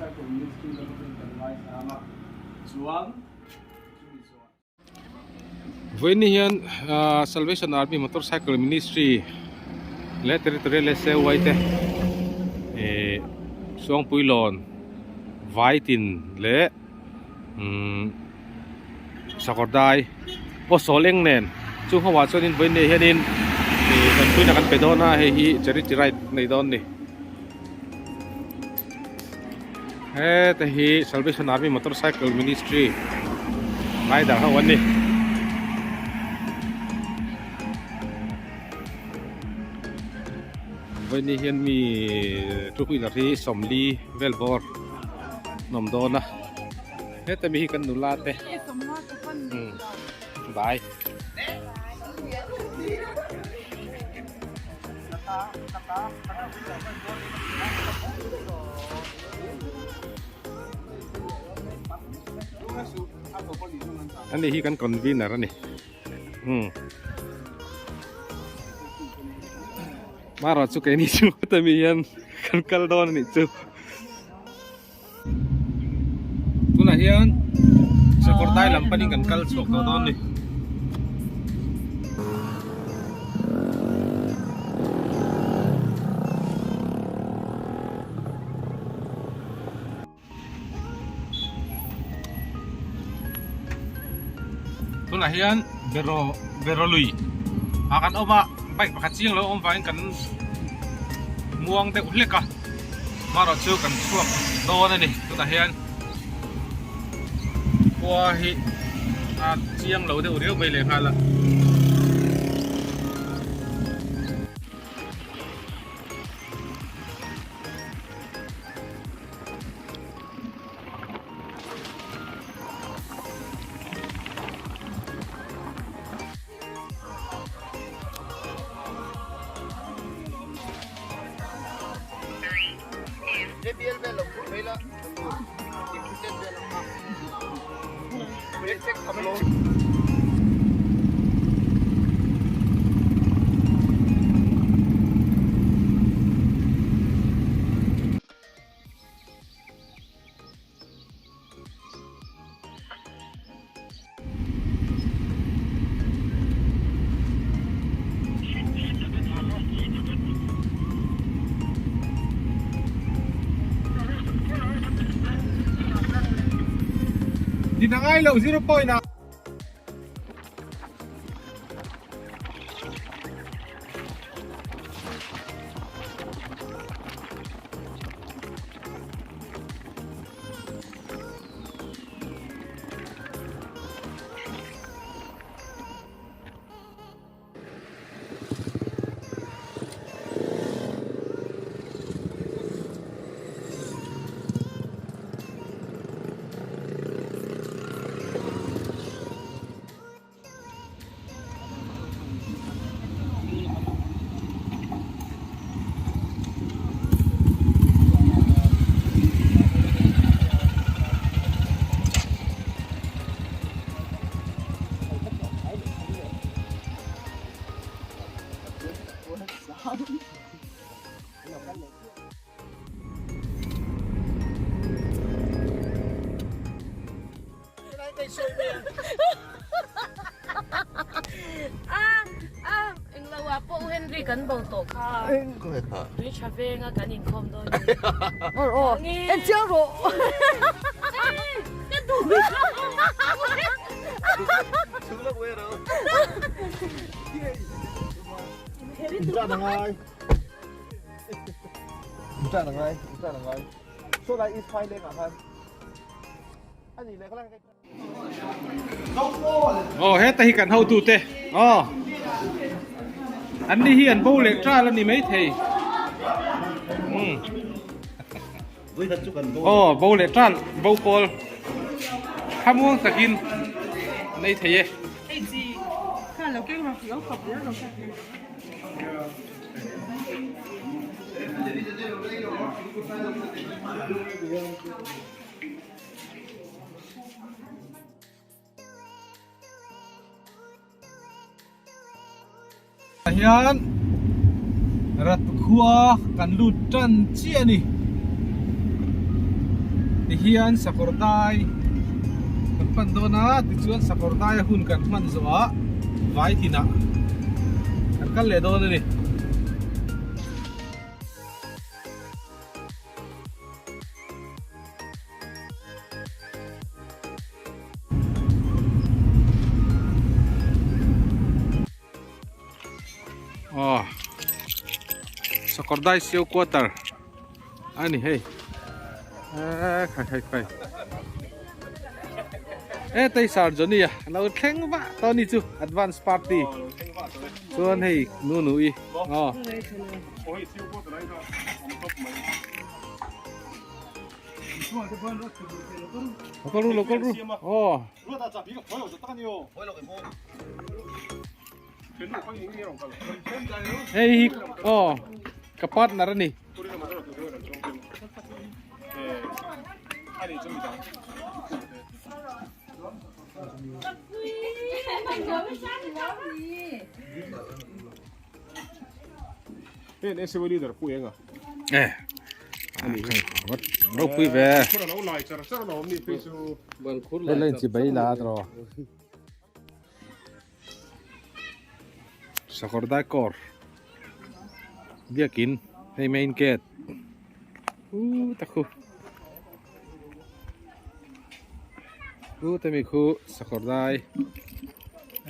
Motorcycle Ministry lam atangin kan ngaisang a, chuan chumi zawh. Vawiin hian Salvation Army Motorcycle Ministry leh Territorial SAY te ihh Suangpuilawn Vaitin leh umm Sakawrdai aw sawl eng nen chung ho ah chuanin vawiin ni hianin ih tanpuina kan pe dawn a hei hi charity ride nei dawn a ni. Heta hi Salvation Army Motorcycle Ministry rider ho an ni. Vawiin hian mi two wheeler hi 40 vel bawr an awm dawn a heta mi hi kan nula te bye. Ani hi kan convener ani umm marawh chu keini chu heta mi hian kan kal dawn anih chu tunah hian sakawr dai lam panin kan kal chhuak tawh dawn ani. Tunah hian beraw beraw lui ah kan awm a bike pakhat chiang lo awm vangin kan muang deuh hlek a marawh chu kan chhuak dawn a ni tunah hian khua hi a chiang lo deuh riau mai leh nghal a. Din a ngai lo zero point ah. Aw heta hi kan hotu te aw an ni hi an bo leh tral a ni maithei umm aw bo leh tral bo pawl thlamuang takin an ei thei e. Hian rat khua kan lut tan chiah a ni. hian sakawr dai kan pan dawn a tichuan sakawr dai a hun kan hman zawh ah vai tinah kan kal leh dawn a ni. Aw Sakawrdai Sio Quarter a ni hei eee khai khai khai e tei sar Johnny a lo thleng vah tawh ni chu advance party chuan hei nu nu i aw lo kal ru lo kal ru aw Hei hi aw ka partner a ni. Eh ropui ve. Hei la inchibai la tawh. Sakawr daikawr biakin hei main gate u ta khu u te mi khu sakawr dai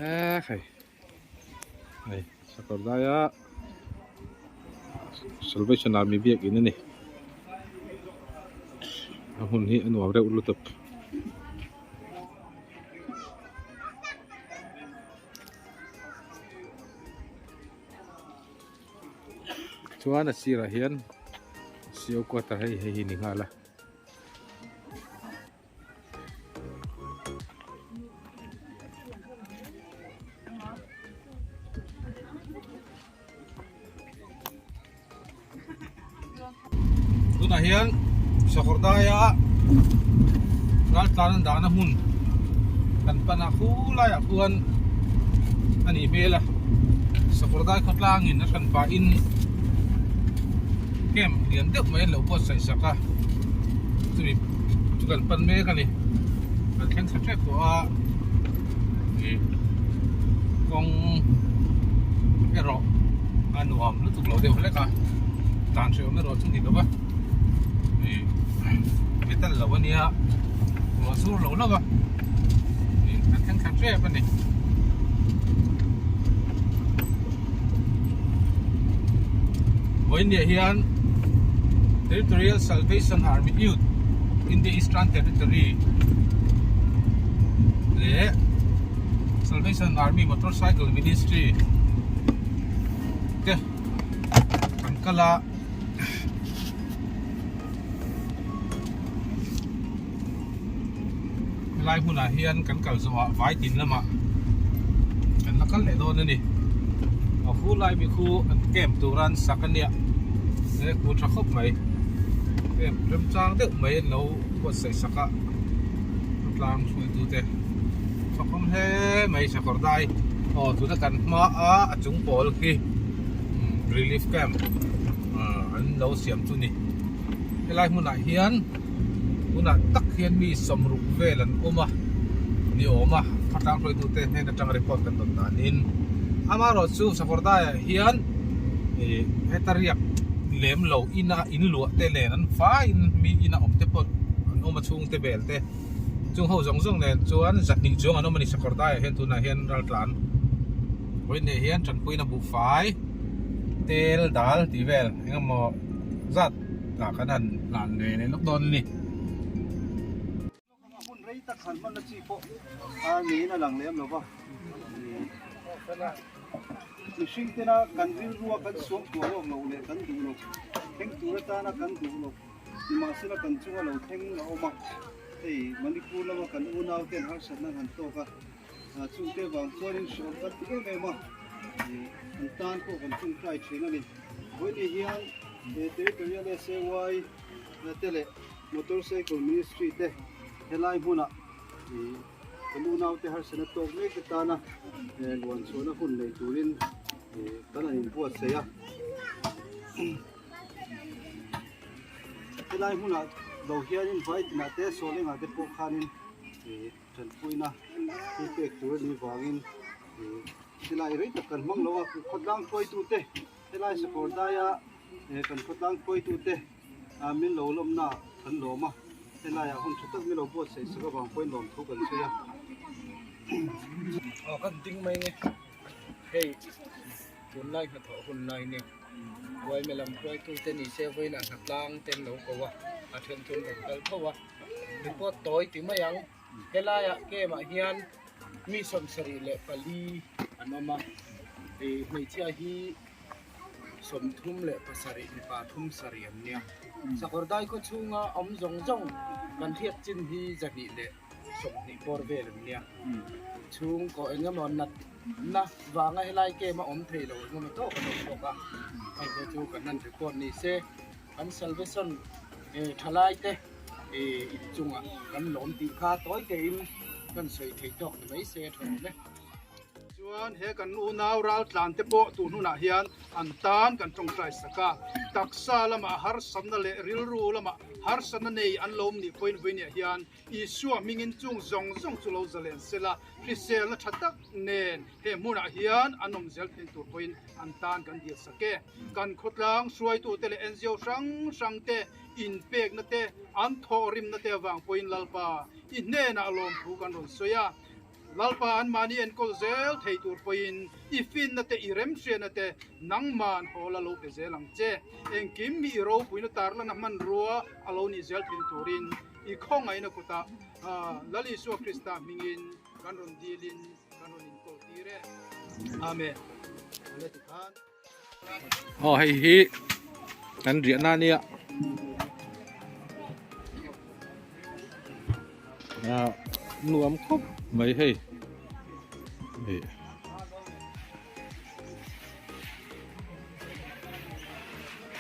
a khai hei sakawr dai a salvation army biakin a ni a hmun hi a nuam reuh lutuk. Chuan a sirah hian sio quarter hei hei hi ni nghal a. Tunah hian sakawr daia raltlan an dahna hmun kan pan a khu laiah khuan a nih hmel a sakawr dai khawtlangin a hran pahin camp lian deuh mai an lo buatsaih sak a chumi chu kan pan mek a ni kan thleng thla tep tawh a ih kawng erawh a nuam lutuk lo deuh hlek a dan hreh awm erawh chu ni lo va ih metal lo ania ruah sur lo lo va ih kan thleng thla tep a ni. Vawiinah hian Territorial Salvation Army Youth India Eastern Territory leh Salvation Army Motorcycle Ministry te an kal a. Helai hmunah hian kan kal zawhah vai tin lamah kan la kal leh dawn a ni. A khu lai mi khu an camp tura an sak a nia he khu tha khawp mai camp remchang deuh mai an lo buatsaih sak a khawtlang hruaitute thawkawm hle mai sakawr dai aw tuna kan hma a a chung pawl khi relief camp an lo siam chu ni helai hmunah hian. Tunah tak hian mi sawmruk vel an awm a ni awm a, khawtlang hruaitute hnen atanga report kan dawn danin amaherawh chu Sakawrdaiah hian ih heta riak lem lo ina in luah te nen an faiin mi ina awm te pawh an awm a chhungte vel te chung ho zawng zawng nen chuan zahnih chuang an awm a ni Sakawrdaiah hian tunah hian raltlan vawiin hian tanpuina buhfai tel dal tih vel engemaw zat. Tah kan han hlan ve leh lawk dawn a ni. Hun rei tak han hmanna chi pawh a niin a lang lem lo va. Mihring tena kan rilrua kan suam tuah lawk loh leh kan duh loh, thleng tur atana kan duh loh nimahsela kan chunga lo thleng a awm a. Hei Manipur lama kan unau ten harsatna an han tawk a, chungte vang chuanin hreawm kan ti em em a, an tan pawh kan tawngtai thin a ni. Vawiin hian he Territorial SAY te leh Motorcycle Ministry te helai hmunah kan unaute harsatna tawk mek te tana luan chhuahna hun nei turin kan han inbuatsaih a. Helai hmunah. lo hianin vai tinah te sawl engah te pawh khanin ih tanpuina hi pek tur a nih vangin ih silai rei tak kan hmang lo a khawtlang hruaitute helai sakawr daia kan khawtlang hruaitute ah min lo lawmna kan lawm a helaiah hun tha tak min lo buatsaih sak avang pawhin lawmthu kan sawi a. Aw kan ding mai nge hei tunlai hnathawh hun lai nia Uaime lam hruaitute ni se vawiinah hnatlang te an lo ko a a then chu an rawn kal tho a report tawi ti mai ang helaiah camp ah hian mi 74 an awm a ih hmeichhia hi 37 mipa thum sarih an nia sakawr dai khaw chhunga awm zawng zawng kan hriat chin hi 120 bawr vel an nia chhungkaw eng emaw nat na vanga helai camp a awm thei lo eng emaw tawk an awm bawk a hei te chu kan han report ni se kan salvation thalai te inchungah kan lawm tih kha tawi tein kan sawi thei tawk ni mai se a tha awm e. Chuan he kan unau raltlan te pawh tun hunah hian an tan kan tawngtai sak a, taksa lamah harsatna leh rilru lamah harsatna nei an lo awm nih pawhin vawiinah hian Isua hmingin chung zawng zawng chu lo zalen sela, hriselna tha tak nen he hmunah hian an awm zel theih tur pawhin an tan kan dil sak e. Kan khawtlang hruaitute leh NGO hrang hrang te inpekna te, an thawhrimna te avang pawhin Lalpa i hnenah lawmthu kan rawn sawi a. Lalpa anmahni enkawl zel thei tur pawhin i finna te i remhriatna te nangman hawl a lo pe zel ang che. Engkim mi i ropuina tarlana hmanrua a lo nih zel theih turin i khawngaihna kutah Lal Isua Krista hmingin kan rawn dilin kan rawn inkawl tir e. Amen. Ala ti khan. Aw hei hi kan riahna a nia ah nuam khawp mai hei ih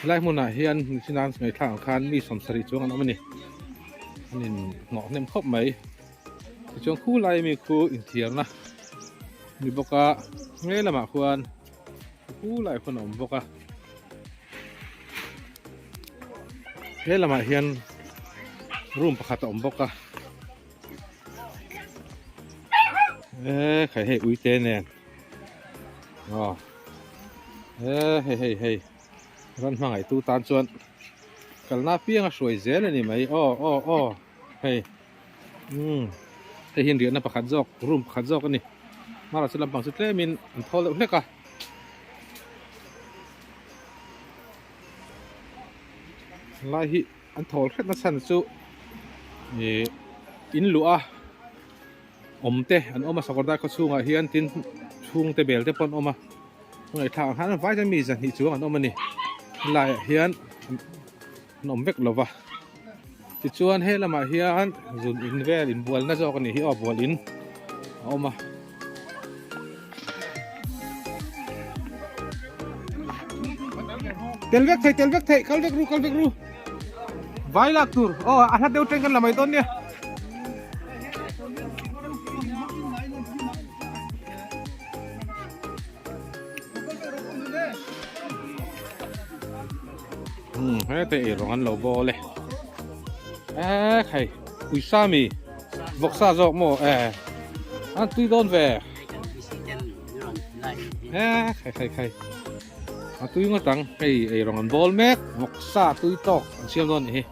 helai hmunah hian nichin a ngaihthlak ang khan mi 70 chuang an awm a ni an in hnawh hnem khawp mai tichuan khulai mi khu inthiarna ni bawk a hmel lamah khuan Pu lai khawn a awm bawk a he lamah hian room pakhat a awm bawk a e khai hei uite nen aw e hei hei hei ran hmangaih tu tan chuan kalna piang a hruai zel a ni mai aw aw aw hei umm hei hi riahna pakhat zawk room pakhat zawk a ni hmarah chu lampang chu tlemin an thawl deuh hlek a lai hi an thawl hret na chhan chu ih in luh a awm te an awm a sakawr dai khaw chhungah hian tin chhungte bel te pawh an awm a ngaihthlak ang hian vai te mi 200 chuang an awm a ni helaiah hian. An awm vek lova tichuan he lamah hian zun in vel inbualna zawk a nih hi aw bual in a awm a. Tel vek thei tel vek thei kal vek ru kal vek ru vai lak tur aw a hla deuh teng kan la mai dawn nia. Hmm, hete ei rawng an lo bawl e. Eh, khai, uisa mi. Vawksa zawk maw eh. An tui dawn ve. Eh, khai khai khai. A tui ngawt ang, hei ei rawng an bawl mek, vawksa tui tawk an siam dawn nih hi.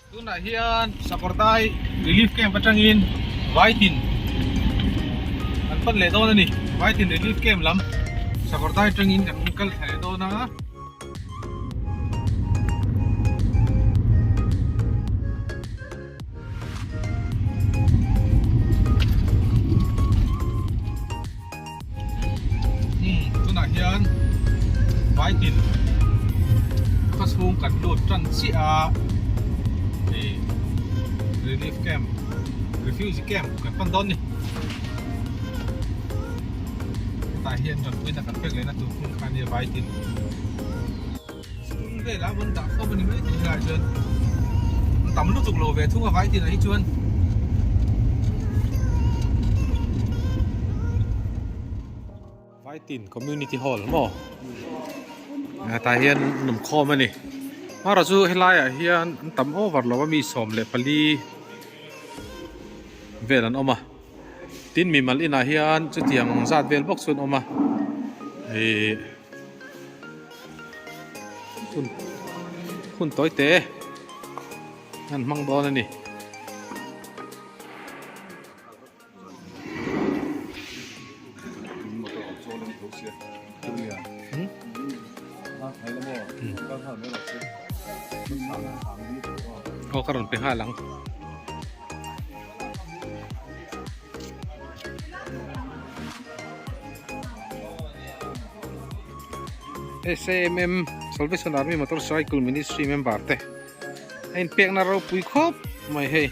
Tunah hian Sakawrdai Relief Camp atangin Vaitin kan pan leh dawn a ni. Vaitin Relief Camp lam Sakawrdai atangin kan kal thla leh dawn a. Tunah hian Vaitin. lut tan chiah a hei relief camp refugee camp kan pan dawn ni hetah hian tanpuina kan pek lehna tur hmun kha ania vai tin school velah an dah khawm a ni mai thei helaiah chuan an tam lutuk lo ve thung a vai tinah hi chuan. Vaitin Community Hall maw tah hian an awm khawm a ni hmara chu helaiah hian an tam over lo a mi 14 vel an awm a tin mimal inah hian chutiang zat vel bawk chu an awm a ihh hun hun tawi te an hmang dawn a ni. Aw ka rawn pe nghal ang. SAMM Salvation Army Motorcycle Ministry member te a inpekna ropui khawp mai hei.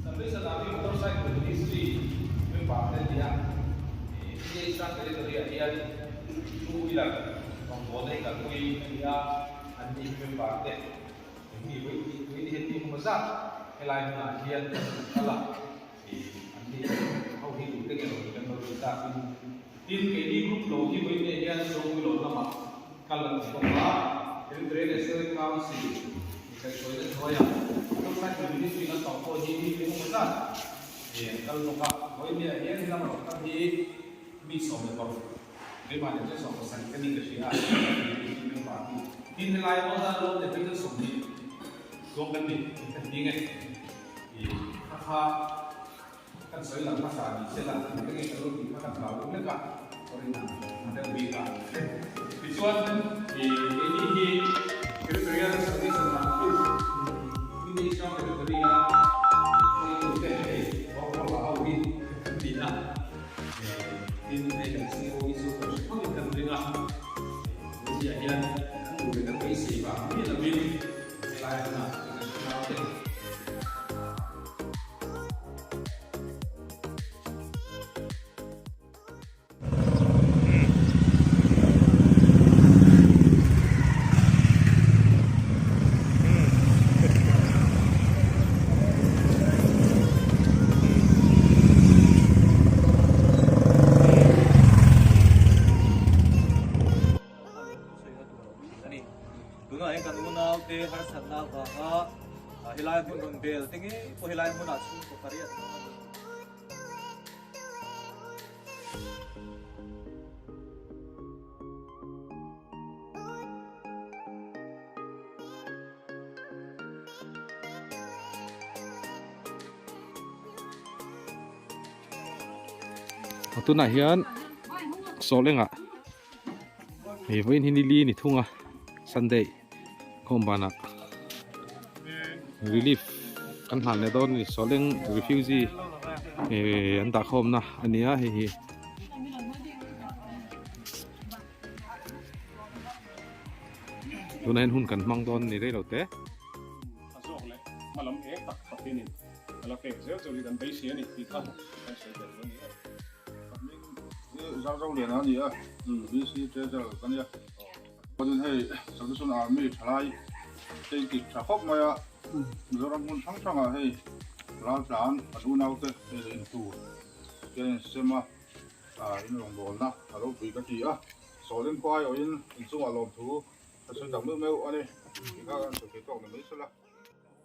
Salvation Army Motorcycle Ministry member te an ni a, India Eastern Territory ah hian two wheeler rawngbawlna hi kalpui a ni a, an ni member te mi vawi hnih hian mi engemaw zat helai hmunah hian an kal a, an ni ho hi tute nge rawn kan lo tih tak in tin keini group lo hi vawi hnih hian Chawngpuilawn lamah kal an awm bawk a, Territorial National Council inkaihhruaina hnuaiah Motorcycle Ministry lampang pawh hi mi engemaw zat an kal bawk a, vawi hnih hian he lama rawn kal hi mi 16 keimah leh chuan 17 ka ni ka hria a, member hi tin helai awmdan lawm leh phei chuan 20 chuang kan ni kan ti nge. Ih kha kha kan sawi lang hmasa ni se la eng nge ka lo tih kha kan hlau deuh hlek a Corina a deuh bik a. Tichuan ih keini hi Territorial Salvation Army India Eastern Territory a hruaitute hei Bawrhawla ho hi kan ni a. Tin hei kan CO hi chu kan hre phawtin kan ring a. Tunah hian kan duh leh kan beisei vang miah lovin helai hmunah kan nau te. Tunah hian kan unaute harsatna avanga helai hmun rawn bel te ngei pawh helai hmunah chhungkaw pariat an awm a ni. Tunah hian sawl engah hei vawiin hi nili ni thung a sunday khawm banah relief kan hlan leh dawn a ni sawl eng refugee eh an dah khawmna a ni a hei hi. Tunah hian hun kan hmang dawn a ni rei lo te. A zawk leh hma lam eng tak Pathian in a la pek zel chu hi kan beisei a ni tih kha kan sawi tel dawn ni e. Ka hming hi Zarzo Liana a ni a, BC Treasurer ka nia. Chuanin hei Salvation Army thalai te in tih tha khawp mai a, Mizoram hmun hrang hrangah hei raltlan kan unaute hei leh intur hian in sem a, in rawngbawlna a ropui ka ti a, Sawleng khuai awhin inchungah lawmthu ka sawi tak meuh meuh a ni. Engkha kan sawi thei tawk ni mai sela.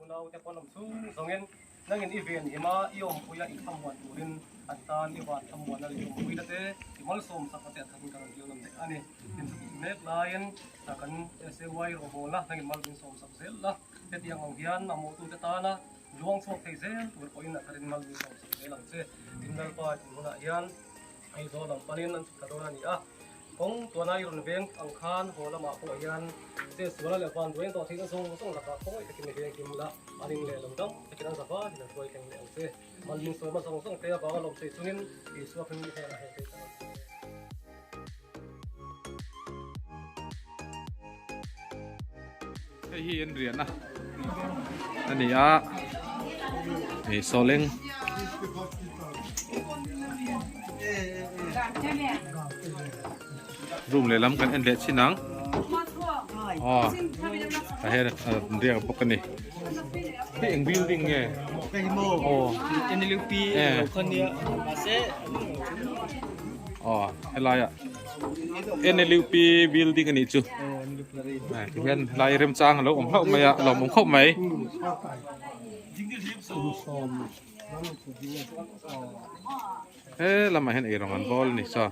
Unaute pawn awm chung zawngin nangin i ven hima i awmpuia i thlamuan turin an tan i van thlamuan a leh awmpuina te i malsawm sak a te a thakin ka rawn dil ngam leh a ni. Tin chutih mek laiin kan SAY rawngbawlna nangin mal min sawm sak zel la, hetiang ang hian mamawhtute tana luang chhuak thei zel tur pawhin a tharin mal min sawm sak zel ang che. Tin Lalpa tih hunah hian Aizawl lam panin an chhuk ta dawn a ni a, kawng tuana i rawn veng ang khan haw lamah pawh hian che suala leh van duai tawh theihna zawng zawng lakah khawngaih takin i veng him la, an in leh lo dam takin an zava in an hruai thleng leh ang che. Malmin sawma zawng zawng te avanga lawm thei chungin Isua hming i hnenah heng te i chang ang che. Hei hi an riahna a ni a, hei sawleng room lehlam kan en leh chin ang aw tah hian an riak bawk a ni hei eng building nge aw aw helai ah. NLUP building a nih chu tihian helai remchang a lo awm hlauh mai a a lawmawm khawp mai. He lamah hian eirawng an bawl a ni saw.